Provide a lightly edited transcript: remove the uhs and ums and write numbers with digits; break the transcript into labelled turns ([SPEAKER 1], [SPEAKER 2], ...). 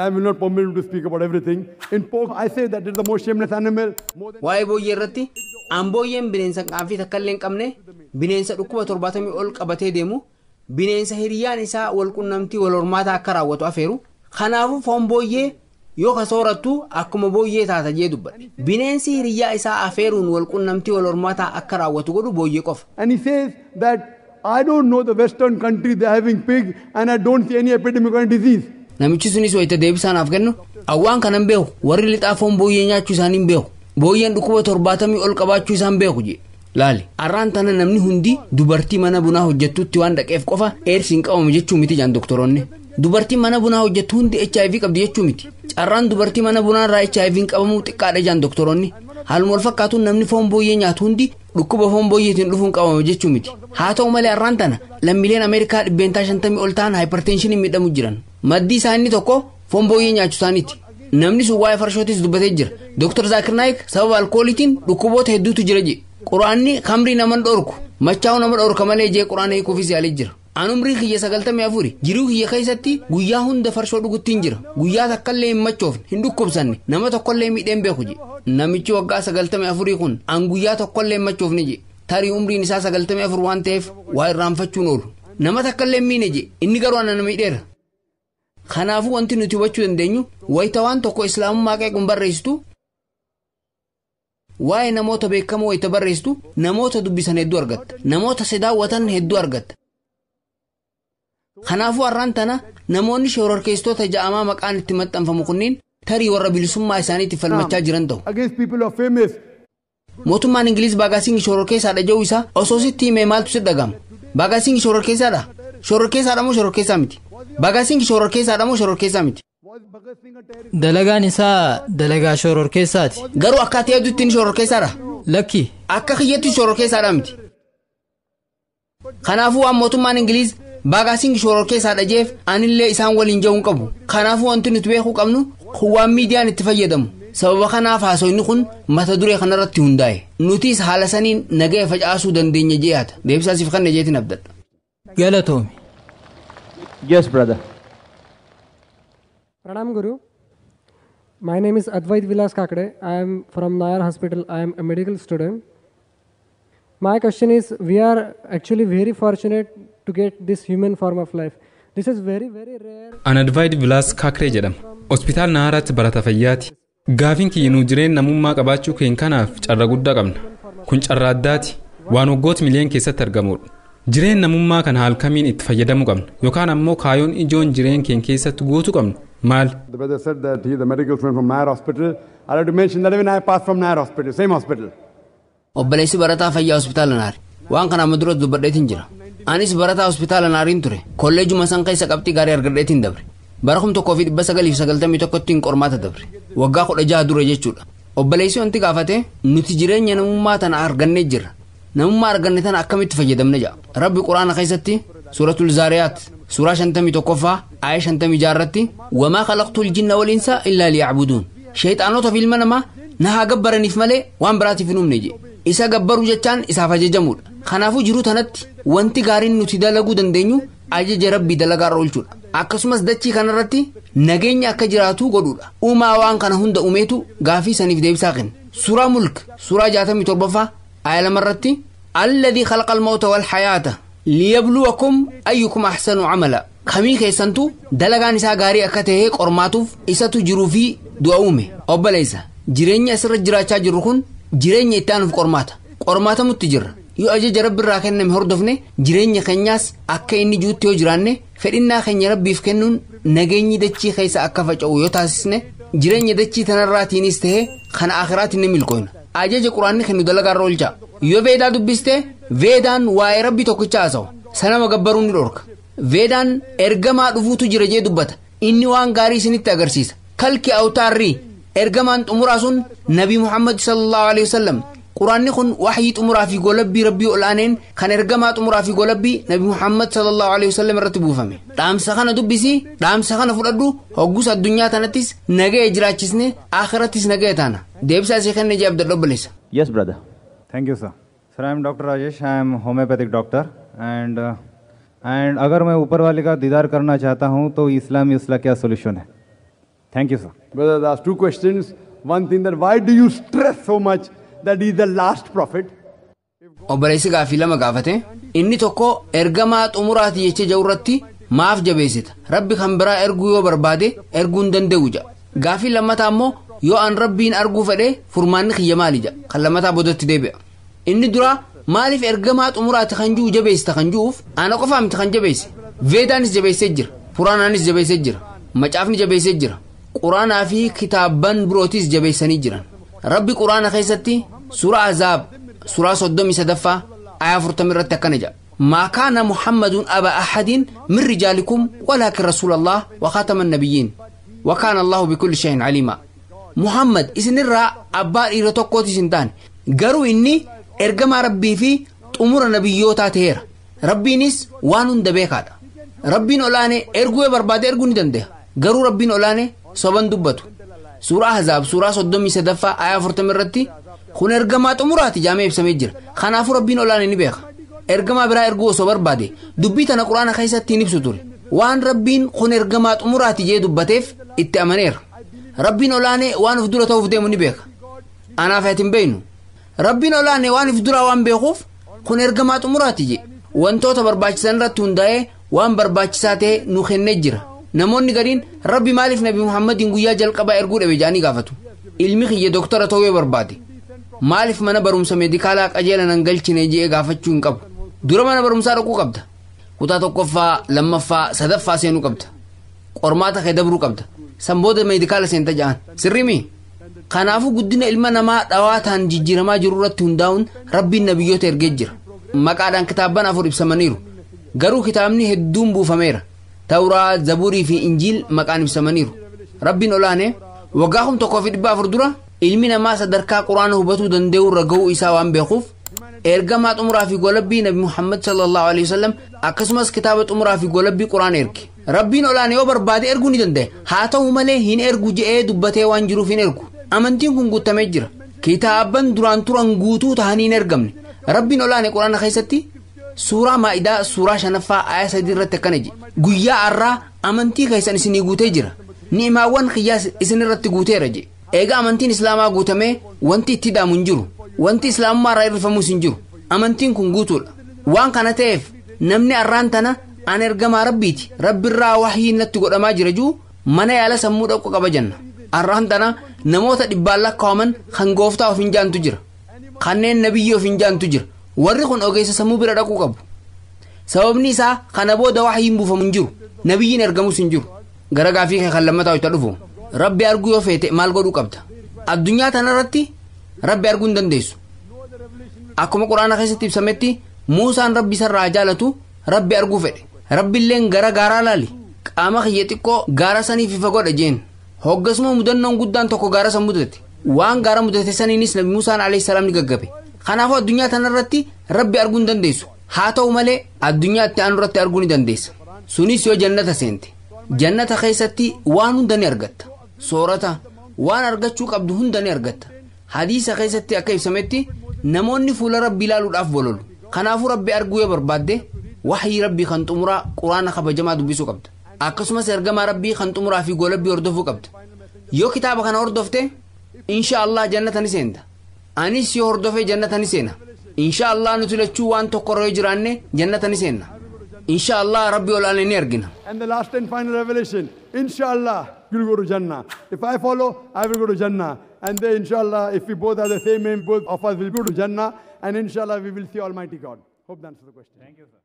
[SPEAKER 1] Time will not permit me to speak about everything. In pork, I say that it is the most shameless animal. More than
[SPEAKER 2] Waa'ee booyyee irratti an booyyeen bineensa qaanfii takka illee hin qabne, bineensa dhukkuba 70 ol qabatee deemu, bineensa hiriyyaan isaa wal qunnamtii wal hormaataa akka raawwatu afeeru. Kanaafuu foon booyyee yoo ka soorattu akkuma booyyee taata jee dubbadhe. Bineensi hiriyyaa isaa afeeruun wal qunnamtii wal hormaataa akka raawwatu godhu booyyee qofa.
[SPEAKER 1] And he says that I don't know the Western countries, they are having pig and I don't see any epidemic or disease.
[SPEAKER 2] Namichi sunis wayita deebisaa naaf kennu, awwaan kanan beeku warri lixaa foon booyyee nyaachuu isaanii hin beeku. Booyyeen dhukkuba 70 ol qabaachuu isaan beeku jee. Laali, arraan tana namni hundi dubartii mana bunaa hojjettutti waan dhaqeef qofa eedsiin qabamu jechuu miti jaan doktoroonni. Dubartii mana bunaa hojjettu hundi HIV qabdi jechuu miti. Carraan dubartii mana bunaa irraa HIV hin qabamuu xiqqaadha jaan doktoroonni. Haaluma wal fakkaatuun namni foon booyyee nyaatu hundi dhukkuba foon booyyeetiin dhufuun qabama jechuu miti. Haa ta'u malee arraan tana lammiileen Ameerikaa 50% ol ta'an hypertensioniin miidhamu jiran. Maddi isaa inni tokko foon booyyee nyaachuu isaaniiti. Namni sun waa'ee farshootis dubbatee jira. Dooktar Zaakir Naayik sababa alkooliitiin dhukkuboota hedduutu jira jedhe. Quraanni kamrii nama dhorku, machaa'uu nama dhorka malee jee quraana hiikuufis yaalee jira. An umrii kiyya 94 jiruu kiyya keessatti guyyaa hunda farshoo dhuguttiin jira. Guyyaa takkallee hin machoofne, hin dhukkubsanne, nama tokkollee miidheen beeku jedhe. Namichi waggaa 94 kun an guyyaa tokkollee hin machoofne jedhe. Tarii umriin isaa 94 waan ta'eef waa irraanfachuun oolu. Nama takkallee hin miine jedhe. Inni garuu ana nama miidheera. Kanaafuu wanti nuti hubachuu dandeenyu wayita waan tokko islaamummaa qeequun barreessitu, waa'ee namoota beekamoo wayita barreessitu namoota dubbisan hedduu argatta, namoota si daawwatan hedduu argatta. Kanaafuu har'aan tana namoonni shororkeessitoota ja'amaa maqaan itti maxxanfamu kunniin tarii warra bilisummaa isaaniitti falmachaa jiran ta'u.
[SPEAKER 1] Against people who are famous.
[SPEAKER 2] Mootummaan Ingiliz Baagaasiin shororkeessaadha jedhu isaa osoo sitti himee maaltu si dhagama? Baagaasiin shororkeessaadha? Shororkeessaadha moo shororkeessaa miti? Baagaasiin shororkeessaadha moo shororkeessaa miti?
[SPEAKER 3] Dalagaan isaa dalagaa shororkeessaati.
[SPEAKER 2] Garuu akka ati yaaddutti inni shororkeessaadha?
[SPEAKER 3] Lakki.
[SPEAKER 2] Akka kiyyatti shororkeessaadha miti. Kanaafuu waan mootummaan Ingiliz Baagaasiin shororkeessaadha jeef anillee isaan waliin ja'uu hin qabu. Kanaafuu wanti nuti beekuu qabnu kun waan miidiyaan itti fayyadamu. Sababa kanaaf haasofni kun mata duree kanarratti hundaa'e. Nutis haala saniin nagaya facaasuu dandeenya jeeyaata. Deebisaa siif kanna jeetiin abdadha.
[SPEAKER 3] Galatoomi.
[SPEAKER 4] Yes, brother.
[SPEAKER 5] Pranam Guru. My name is Advait Vilas Kakade. I am from Nair Hospital. I am a medical student. My question is, we are actually very fortunate to get this human form of life. This is very, very rare.
[SPEAKER 6] An Advait Vilas Kakre jedhama. Hospitaal Naaraatti barata fayyaati. Gaafiin kiyya nu jireenya namummaa qabaachuu keenya kanaaf carra guddaa qabna. Kun carra addaati. Waan waggoota miliyoon keessatti argamudha. Jireenya namummaa kana haala kamiin itti fayyadamuu qabna yookaan ammoo kaayoon ijoon jireenya keenya keessatti guutuu qabnu maal?
[SPEAKER 1] The brother said that he is a medical student from Nair Hospital. I like to mention that even I passed from Nair Hospital, same hospital.
[SPEAKER 2] Obboleessi barataa fayyaa hospitaala Naari. Waan kana amma dura dubbadheetiin jira. Anis barataa hospitaala Naariin ture. Kolleejuma san keessa qabxii gaarii argadheetiin dabre. Bara 1991tti qormaata dabre. Waggaa 16 dura jechuudha. Obboleessi wanti gaafate nuti jireenya namummaa tana argannee jirra. Namummaa arganne tana akkamitti fayyadamna jedha. Rabbi Quraana keessatti suuratul Zaariyaat suuraa 51ffaa aaya 56 irratti wamaa khalaqtul jinna wal insa illaa liya'buduun. Shayxaanota fi ilma namaa na haa gabbaraniif malee waan biraatiif hin uumne jedhe. Isa gabbaruu jechaan isaaf ajajamuudha. Kanaafuu jiruu tanatti wanti gaariin nuti dalaguu dandeenyu ajaja Rabbii dalagaarra oolchuudha. Akkasumas dachii kanarratti nageenya akka jiraatu godhuudha. Uumaa waan kana hunda uumeetu gaafii saniif deebisaa kenna. Suuraa Mulk suuraa 67ffaa aaya 2 irratti alladhii khalaqal mawta wal hayaata liyabluwakum ayyukum ahsanu amala. Kamii keessantu dalagaan isaa gaarii akka ta'e qormaatuuf isatu jiruu fi du'a uume. Obboleessa, jireenya asirra jiraachaa jirru kun jireenya itti aanuuf qormaata. Qormaatamutti jirra. Yoo ajaja Rabbi irraa kenname hordofne jireenya keenyaas akka inni jirutti yoo jiraanne fedhinnaa keenya Rabbiif kennuun nageenyi dachii keessa akka faca'u yoo taasisne jireenya dachii tanarraatiinis ta'e kana akhiraatiin ni milkooyna. Ajaja Quraanni kennu dalagaarra oolcha. Yoo Veedaa dubbiste Veedaan waa'ee Rabbi tokkicha haasawa. Sanama gabbaruu ni dhorka. Veedaan ergamaa dhufuutu jira jee dubbata. Inni waan gaarii isinitti agarsiisa. Kalki awtaarrii ergamaan xumuraa sun Nabi Muhammad sallallahu alaihi wasallam. Quraanni kun waxyii xumuraa fi golabbii Rabbii ol'aaneen kan ergamaa xumuraa fi golabbii Nabi Muhammad sallallahu alaihi wasallam irratti buufame. Dhaamsa kana dubbisi, dhaamsa kana fudhadhu, hoggus addunyaa tanattis nagaya jiraachisne, akhirattis nagaya taana. Deebisaa isii kenne jee Abdul Obboleessa.
[SPEAKER 4] Yes, brother.
[SPEAKER 7] Thank you, sir. Sir, I am Dr. Rajesh. I am homeopathic doctor and अगर मैं ऊपर वाले का दीदार करना चाहता हूँ तो इस्लाम इसका क्या सोल्यूशन है? Thank you, sir.
[SPEAKER 1] Brother asked two questions. One thing, that why do you stress so much that he is the last prophet?
[SPEAKER 2] Obboleessi gaafii lama gaafate. Inni tokko ergamaa xumuraati jecha jiru irratti maaf jabeessita? Rabbi kan biraa erguu yoo barbaade erguu hin danda'u jedha. Gaafii lammataa immoo yoo an rabbiin arguu fedhe furmaanni kiyya maali jedha. Kan lammataa boodatti deebi'a. Inni duraa maaliif ergamaa xumuraati kan jiru jabeessita kan jiruuf ana qofaa miti kan jabeesse. Veedaanis jabeessee jira. Puraanaanis jabeessee jira. Macaafni jabeessee jira. Quraanaa fi kitaabban birootis jabeessanii jiran. Rabbi quraana keessatti suuraa Azaab suuraa 33ffaa aya 40 irratti akkana jedha. ما كان محمد أبا أحد من رجالكم ولكن رسول الله وخاتم النبيين وكان الله بكل شيء عليما. Muhammad isinirraa abbaa dhiira tokkooti isin taane, garuu inni ergamaa rabbii fi xumura nabiyyootaa ta'eera. Rabbiinis waan hunda beekaadha. Rabbiin olaane erguu yoo barbaade erguu ni danda'a, garuu rabbiin olaane soban dubbatu. Suuraa Ahzaab suuraa 33ffaa aya 40 irratti kun ergamaa xumuraati jaamee ibsamee jira. Kanaafuu rabbiin olaane ni beeka. Ergamaa biraa erguu osoo barbaade dubbii tana quraana keessatti hin ibsu ture. Waan rabbiin kun ergamaa xumuraati jee dubbateef itti amaneera. Rabbiin olaane waan uf dura ta'uuf deemu ni beeka. Anaaf ati hin beeknu. Rabbiin olaane waan uf dura waan beekuuf kun ergamaa xumuraati jee wantoota barbaachisan irratti hundaa'ee waan barbaachisaa ta'e nu kennee jira. Namoonni gariin rabbi maaliif nabi Muhammadiin guyyaa jalqabaa erguu dhabe jedhanii gaafatu. Ilmi kiyya doktora ta'uu yoo barbaade maaliif mana barumsa meedikaalaa qajeela nan galchine jee gaafachuu hin qabu. Dura mana barumsaa dhaquu qabda. Kutaa tokkoffaa, lammaffaa, sadaffaa seenuu qabda. Qormaata kee dabruu qabda. San booda meedikaala seenta ja'an. Sirrii? Kanaafuu guddina ilma namaa dhawaa ta'an jijjiiramaa jiru irratti hundaa'uun rabbiin nabiyyoota ergee jira. Maqaadhaan kitaabban afur ibsamaniiru. Garuu kitaabni hedduun buufameera. Tawraa, Zabuurii fi Injiil maqaan ibsamaniiru. Rabbiin olaane waggaa 1400 dura ilmi namaa sadarkaa quraana hubatuu danda'u irra ga'uu isaa waan beekuuf ergamaa xumuraa fi golabbii nabi Muhammad sallallahu alaihi wasallam akkasumas kitaaba xumuraa fi golabbii quraana erge. Rabbiin olaane yoo barbaade erguu ni danda'a. Haa ta'u malee hin ergu je'ee dubbatee waan jiruuf hin ergu. Amantiin kun guutamee jira. Kitaabban duraan turan guutuu ta'anii hin ergamne. Rabbiin olaane quraana keessatti suuraa Maa'idaa suuraa 5ffaa aya 3 irratti akkana jedhe. Guyyaa har'aa amantii keessan isinii guutee jira. Ni'imaawwan kiyyaas isin irratti guuteera jedhe. Egaa amantiin islaamaa guutamee wanti itti daamu hin jiru. Wanti islaamummaa irraa irrifamus hin jiru. Amantiin kun guutuudha. Waan kana ta'eef namni har'aan tana an ergamaa rabbiiti, rabbirraa wahyii natti godhamaa jira jiru mana yaala sammuu dhaqu qaba jenna. Har'aan tana namoota dhibbaan lakkaa'aman kan gooftaa of hin jaantu jira. Kanneen nabiyyi of hin jaantu jira. Warri kun ogeessa sammuu bira dhaquu qabu. Sababni isaa kana booda wahyiin buufamu hin jiru. Nabiyyiin ergamus hin jiru. Gara gaafii kee kan lammataa hojii dhufu. Rabbi arguu yoo feete maal godhuu qabda? Addunyaa tanarratti rabbi arguu hin dandeessu. Akkuma quraana keessatti ibsametti Muusaan rabbi isarraa jaalatu rabbi arguu fedhe. Rabbiilleen gara gaaraa laali. Qaama kiyya xiqqoo gaara saniif ifa godha jeen. Hoggasuma mudannoon guddaan tokko gaara san mudate. Waan gaara mudate saniinis nabi Muusaan alayhi salaam ni gaggabe. Kanaafuu addunyaa tanarratti rabbi arguu hin dandeessu. Haa ta'u malee addunyaa itti aanu irratti arguu ni dandeessa. Sunis yoo jannata seente. Jannata keessatti waan hunda ni argatta. Soorata waan argachuu qabdu hunda ni argatta. Hadiisa keessatti akka ibsametti namoonni fuula rabbi ilaaluudhaaf bololu. Kanaafuu rabbi arguu yoo barbaadde wahyii rabbii kan xumuraa quraana kabajamaa dubbisuu qabda. Akkasumas ergamaa rabbii kan xumuraa fi golabbii hordofuu qabda. Yoo kitaaba kana hordofte insha Allah jannata ni seenta. Anis yoo hordofee jannata ni seena. Insha Allah nuti lachuu waan tokko irra yoo jiraanne jannata ni seenna. Insha Allah rabbi olaanee ni argina.
[SPEAKER 1] And the last and final revelation, inshallah, you'll go to Jannah. If I follow, I will go to Jannah. And then inshallah, if we both have the same aim, both of us will go to Jannah. And inshallah, we will see Almighty God. Hope that answers the question.
[SPEAKER 7] Thank you, sir.